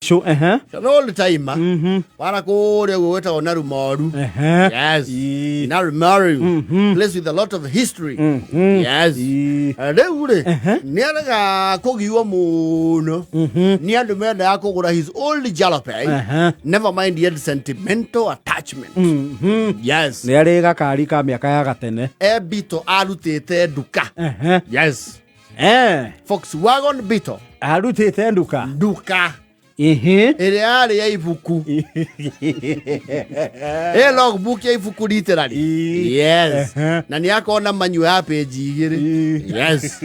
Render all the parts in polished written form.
Sure, ehe. An old timer. Wara kũrĩa ũguo gwĩtagwo Narumoru. Ehe. Yes. Ii. Narumoru. Place with a lot of history. Yes. Ii. Rĩu rĩ, nĩ arega kũgiwo mũno nĩ andũ mendaga kũgũra his old jalopy. Ehe. Never mind he had sentimental attachment. Yes. Nĩ arĩ gakari ka mĩaka ya gatene. E Beetle arutĩte nduka. Ehe. Yes. Eh. Volkswagen Beetle. Arutĩte nduka. Nduka. Ĩhĩ. Ĩrĩa yarĩ ya ibuku. Ĩ logbook ya ibuku literally. Ii. Yes. Ehe. Na nĩ akorwo na manyua ya page igĩrĩ. Ii. Yes.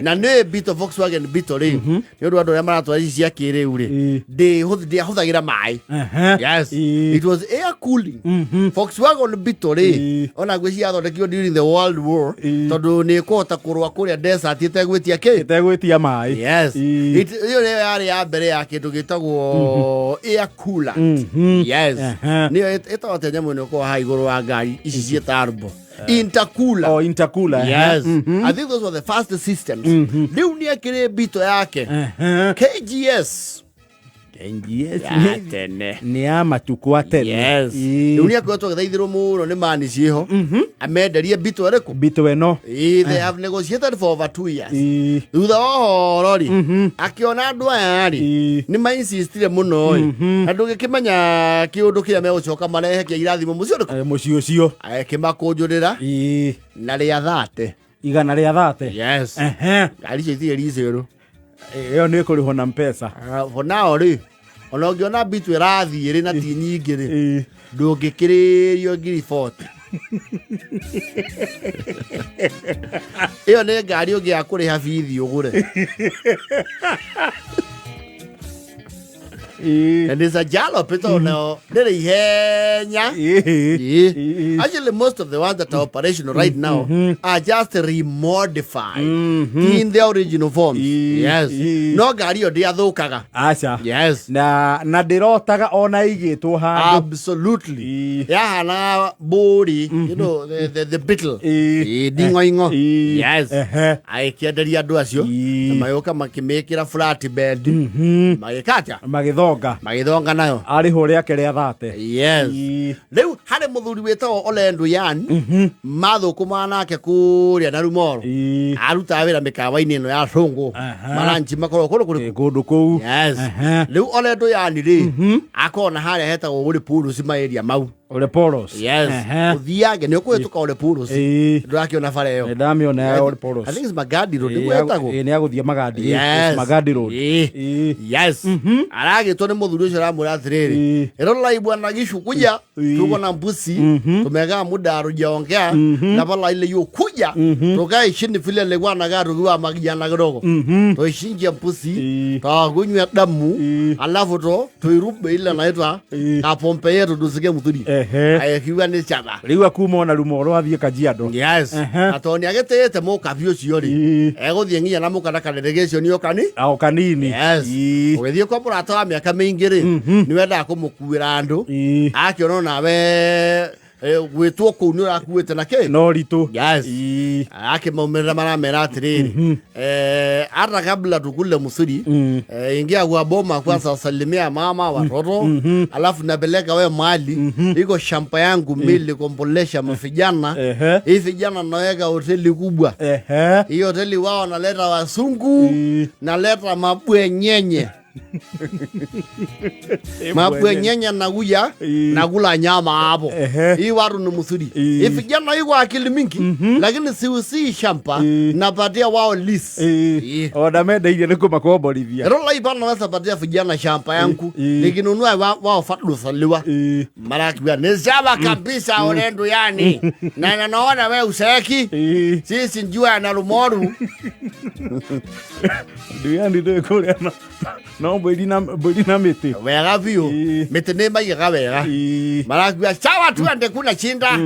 Na nĩ Beetle Volkswagen Beetle rĩ. Nĩ ũndũ wa andũ arĩa maratwara ici cia kĩrĩu rĩ. Ii. Ndĩahũthagĩra maĩ. Ehe. Yes. Ii. It was air cooling. Volkswagen Beetle rĩ. Ii. Ona ngwĩciria yathondekirwo during the World War. Ii. Tondũ nĩ ĩkũhota kũrũa kũrĩa desert ĩtegwĩtia kĩ. Ĩtegwĩtia maĩ. Yes. Ii. Ĩyo nĩyo yarĩ ya mbere ya kĩndũ gĩtagwo air coolant. Yes. Ehe. Nĩyo ĩtagwo atĩa nyamũ ĩno ĩkoragwo haha igũrũ wa ngari ici ciĩ turbo. Intercooler. Oh, intercooler. Ehe. Yes. I think those were the first systems. Rĩu nĩ ekĩrĩ Beetle yake. Ehe. KGS. KGS. Ya tene. Nĩ ya matukũ a tene. Yes. Ii. Rĩu nĩ akoretwo agĩthaithĩrwo mũno nĩ mani ciĩho. Amenderie Beetle ĩrĩkũ? Beetle ĩno. Ii, they have negotiated for over 2 years. Ii. Thutha wa ũhoro rĩ, akĩona andũ aya rĩ, Ii. nĩ mainsistire mũno ĩ, na ndũgĩkĩmenya kĩũndũ kĩrĩa megũcoka marehe kĩa irathimo mũciĩ ũrĩkũ. Eh, mũciĩ ũcio. Akĩmakũnjũrĩra Ii. na rĩa thate. Igana rĩa thate. Yes. Ehe. Ngari icio itirĩ resale. Ĩyo nĩ ĩkũrĩhwo na mpesa. Ah, for now rĩ, ona ũngĩona Beetle ĩrathiĩ rĩ na ti nyingĩ rĩ, Ii. ndũngĩkĩrĩrio ngiri 40. Ĩyo nĩ ngari ũngĩaga kũrĩha bithi ũgũre. Ii. And it's a jalop tondũ nayo ndĩrĩ ihenya. Ii. Yeah. Ii. Actually, most of the ones that are operational right now are just remodified in the original forms. Ii. Yes. Ii. No ngari ĩyo ndĩathũkaga. Aca. Yes. Na ndĩrotaga ona ĩigĩtwo handũ. Absolutely. Ii. Yahana mbũri, you know, the beetle. Ii. Ii, nding'oing'o. Ii. Yes. Ehe. Agĩkĩenderia andũ acio Ii. na magĩũka makĩmĩkĩra flat bed. Magĩka atĩa? Magĩthonga. Magĩthonga nayo. Arĩhwo rĩake rĩa thate. Yes. Ii. Rĩu harĩ mũthuri wĩtagwo Ole Nduyan mathũkũmaga nake kũrĩa Narumoro. Ii. Arutaga wĩra mĩkawa-inĩ ĩno ya Cũngũ. Aha. Maranchi makoragwo kũndũ kũrĩkũ? Kũndũ kũu. Yes. Ehe. Rĩu Ole Nduyan rĩ akoragwo na harĩa hetagwo Ole Purus maĩria mau. Ole Poros. Yes. Ehe. Ũthiange nĩ ũkũhĩtũka Ole Purus. Ii. Ndũrakĩona bara ĩyo. Nĩ ndamĩona ya Ole Poros. I think it's Magadi Road. Nĩguo ĩtagwo. Ĩĩ, nĩ ya gũthiĩ Magadi. Yes. It's Magadi Road. Ii. Ii. Yes. Aragĩtwo nĩ mũthuri ũcio aramwĩra atĩrĩrĩ, Ii. ĩrora bwana Gishu kuja Ii. tuko na mbusi tumekaa muda hatujaongea na pala ile yokuja tukae chini vile alikuwa anakaa tukiwa makijana kidogo tuichinje mbusi Ii. tukunywe damu Ii. alafu to tuirube ile naitwa Ii. kapombe yetu tusike muthuri Ehe. akiuga nĩ caba. Rĩu akuma ona Rumoro athiĩ Kajiado. Yes. Ehe. Na tondũ nĩagĩtĩĩte mũkabi ũcio rĩ, Ii. egũthiĩ nginya na mũka na kadelegation o kani. O kanini. Yes. Ii. Ũgĩthiĩ kwa mũrata wa mĩaka mĩingĩ rĩ, nĩ wendaga kũmũkuĩra andũ. Ii. Akĩona onawe gwĩtwo kũu nĩ ũrakuĩte na kĩ? No ritũ. Yes. Ii. Akĩmaumĩrĩra maramera atĩrĩrĩ, hata kabla tukule msuri, ingia kwa boma kwanza salimia mama watoto, alafu napeleka we mali iko shamba yangu mili kombolesha mavijana. Ehe. Hii vijana naweka hoteli kubwa. Ehe. Hii hoteli wao naleta wasungu, Ii. naleta mabwenyenye. Mabwenyenye nakuja Ii. nakula nyama hapo. Ehe. Hii watu ni msuri. Ii. Hii vijana iko akili mingi, lakini siusii shamba, napatia wao lease. Ii. Ii. Ona mendeirie nĩ kũmakomborithia. Rola hii bana naweza patia vijana shamba yangu. Ii. Nikinunua wao fadlu saliwa. Ii. Marakiwa ni sawa kabisa Olendu yani. Na naona we useki. Ii. Sisi njua na Rumoru. Nduyani ndũĩ kũrĩa no mbũri na mĩtĩ. Wega biũ. Ii. Mĩtĩ nĩ maigaga wega. Ii. Marakiuga sawa tuende kuna chinda.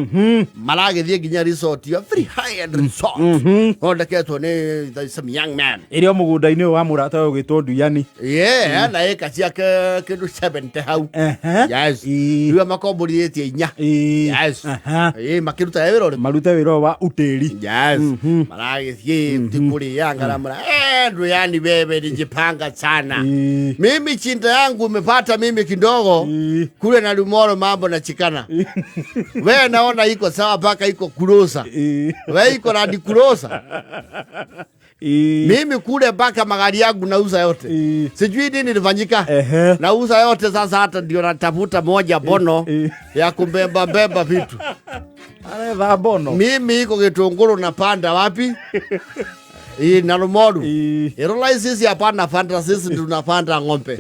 Maragĩthiĩ nginya resort ya very high end resort. Thondeketwo nĩ some young man. Ĩrĩ o mũgũnda-inĩ ũyũ wa mũrata ũyũ ũgĩtwo Nduyani. Yeah, na ĩka ciake kĩndũ 70 hau. Ehe. Yes. Ii. Rĩu makomborithĩtie inya. Ii. Yes. Aha. Ĩĩ makĩruta wĩra ũrĩkũ? Marute wĩra ũyũ wa utĩri. Yes. Maragĩthiĩ tikũrĩa ngaramũra. Eh, Nduyani wewe nijipanga sana. Ii. Mimi chinda yangu umepata mimi kidogo kule na Lumoro mambo na chikana. We naona iko sawa mpaka iko kurosa. We iko radi kurosa. Mimi kule mpaka magari yangu nauza yote. Sijui nini ilifanyika. Nauza yote sasa, hata ndio natafuta moja bono ya kumbeba beba vitu. Aretha bono. Mimi iko kitunguru napanda wapi? Hii na Rumoru. Irola sisi hapana panda, sisi tunapanda ng'ombe.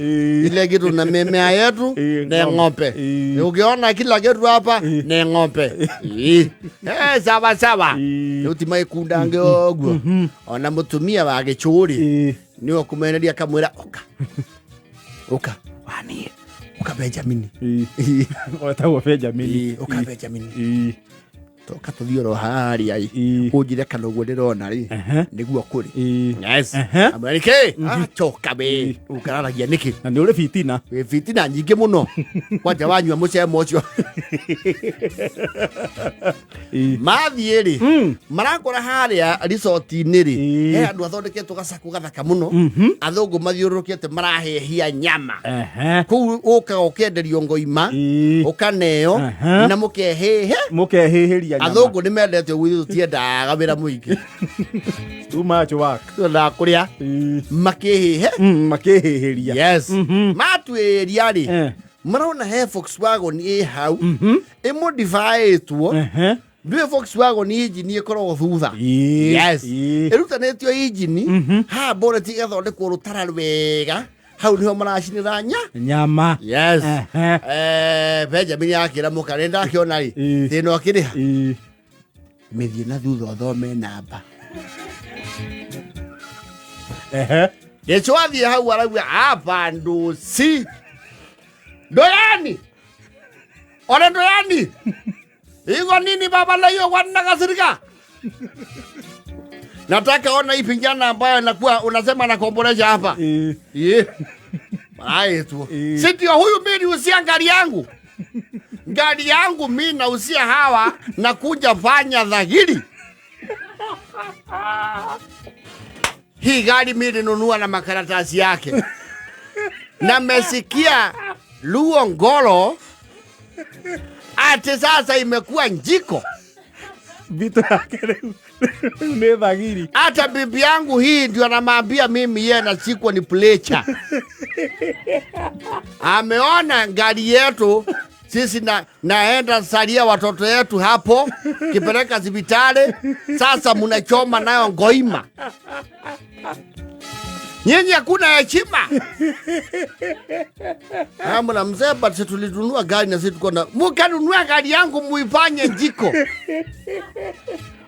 Ile kitu na mimea yetu ni ng'ombe. Ukiona kila kitu hapa ni ng'ombe. Sawa sawa. Rĩu maikundange ũguo. Ona mũtumia wa gĩchũri nĩwe kũmeneria kamwĩra ũka. Ũka. Waniĩ. Ũka Benjamin. Wetagwo Benjamin. Ũka Benjamin. Toka tũthiĩ oro harĩa ĩ. Ũnjĩre kana ũguo ndĩrona rĩ nĩguo kũrĩ. Yes. Amwĩra nĩkĩ? Acoka we. Ũkararagia nĩkĩ? Na nĩ ũrĩ fitina. Wĩ fitina nyingĩ mũno. Kwanja wanyua mũcemo ũcio. Mathiĩ rĩ, marakora harĩa resort-inĩ rĩ, he andũ athondeketwo gacaku gathaka mũno. Athũngũ mathiũrũrũkĩte marahĩhia nyama. Kũu ũkaga ũkenderio ngoima, ũkaneo na mũkehĩhe. Mũkehĩhĩria nyama. Athũngũ nĩ mendete ũguo, ithuĩ tũtiendaga wĩra mũingĩ. Too much work. Twendaga kũrĩa makĩhĩhe. Makĩhĩhĩria. Yes. Matuĩria rĩ, marona he Volkswagen ĩ hau ĩmodifiĩtwo. Ndũĩ Volkswagen injini ĩkoragwo thutha? Yes. Ĩrutanĩtio injini haha, bonnet ĩgathondekwo rũtara rwega, hau nĩho maracinĩra nyama. Yes. Benjamin akĩra mũka, nĩ ndakĩona rĩ, thĩna ũkĩrĩha mĩthiĩ na thutha ũthome namba. Gĩcho athiĩ hau arauga hapa ndusi ndoyani ona ndoyani iko nini baba na hiyo wanakasirika. Nataka ona hii vijana ambayo anakuwa unasema nakombolesha hapa. Haya tu. Si ndio huyu mimi niusia gari yangu. Gari yangu mimi nausia hawa na kuja fanya dhahiri. Hii gari mimi nilinunua na makaratasi yake. Na mesikia Luo Ngolo ati sasa imekuwa njiko. Vitu yake rĩu nĩ thagiri. Hata bibi yangu hii ndio anamwambia mimi yeye anashikwa ni plecha. Ameona gari yetu sisi naenda salia watoto yetu hapo kipeleka hospitali, sasa mnachoma nayo ngoima. Nyinyi hakuna heshima. Hamna mzee, but sisi tulinunua gari na sisi tuko na mkanunua gari yangu muifanye jiko.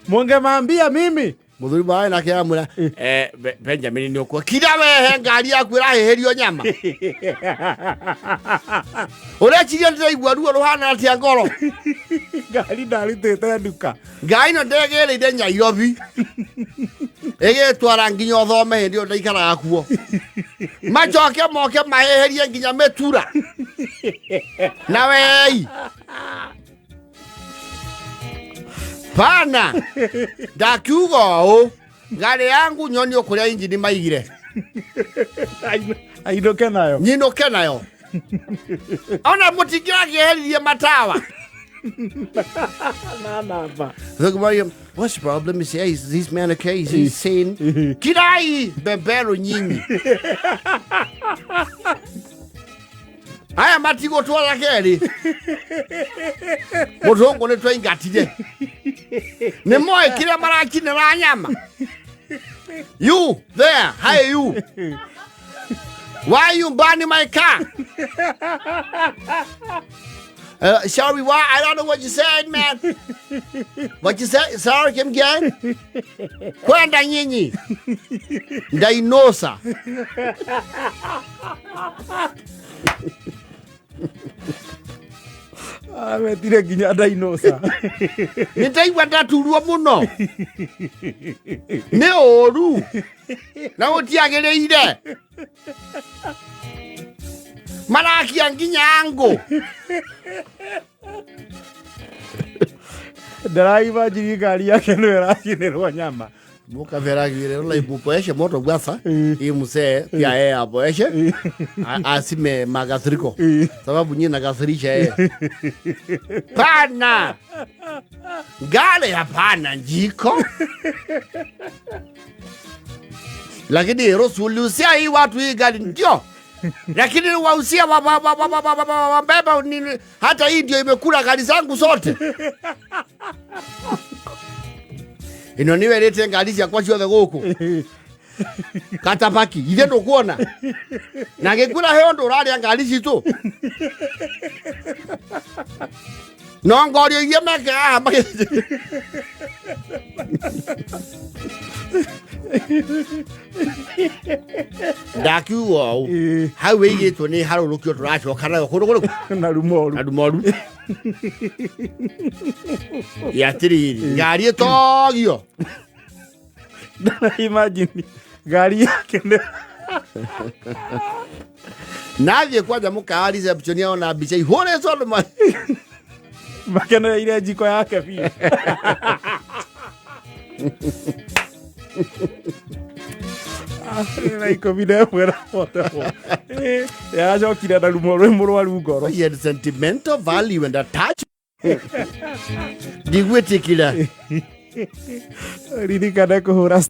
Mungemwambia mimi. Muthuri wae nake amwira, Benjamin ni ukwa kira wehe ngari yaku irahihirio nyama. Ureciria ndiraigua ruo ruhana atia ngoro. Ngari ndarutĩte nduka. Ngari ĩno ndegĩrĩire Nyairobi. Ĩgĩtwara nginya ũthome hĩndĩ ĩyo ndaikaraga kuo. Macoke moke mahĩhĩrie nginya mĩtura. Na wei. Pana. Ndakiuga ũũ, ngari yangu nyonio kũrĩa injini maigire. Ainũke nayo. Nyinũke nayo. Ona mũtingĩrakĩheririe matawa. Na namba. Look, Mariam, what's the problem? He says, this man, okay, he's saying, kirai bebero nyinyi. Aya matigũtwara kerĩ. Mũthũngũ nĩ twaingatire. Nĩ moĩ kĩrĩa marakinĩra nyama. You there, hi you. Why you burning my car? Sorry, why? I don't know what you said, man. What you said? Sorry, come again? Kwenda nyinyi. Ndainosa. Ametire nginya ndainosa. Nĩ ndaigua ndaturwo mũno. Nĩ ũru. Na gũtiagĩrĩire. Marakia nginya ngũ. Ndaraimajini ngari yake nĩyo ĩracinĩrwo nyama. Mukavera mupoeshe moto bwasa hii msee pia yeye apoeshe asime makasiriko sababu nyinyi nakasirisha yeye. Pana ngale hapana njiko lakini rosuliusia hii watu hii gari ndio lakini wausia wabeba hata hii ndio imekula gari zangu zote ino niwe rite ngari ciakwa ciothe guku katapaki ithe ndukuona na gikura he undu uraria ngari citu no ngorio iria meke haha ndakiuga ũũ hau ĩigĩtwo nĩ harũrũkio tũracoka nayo kũndũ kũrĩkũ Na rumoru. Na rumoru ya atĩrĩrĩ ngari ĩtogio. Imagine ngari yake nĩ Nathiĩ kwanja mũkawa reception yao na mbica ihũrĩtwo andũ makenereire njiko yake biũ. Na 11 na 44. Yaracokire na rumo rwĩ mũrwaru ngoro. He had sentimental value and attachment. Ndigwĩtĩkĩra. Ririkane kũhũra.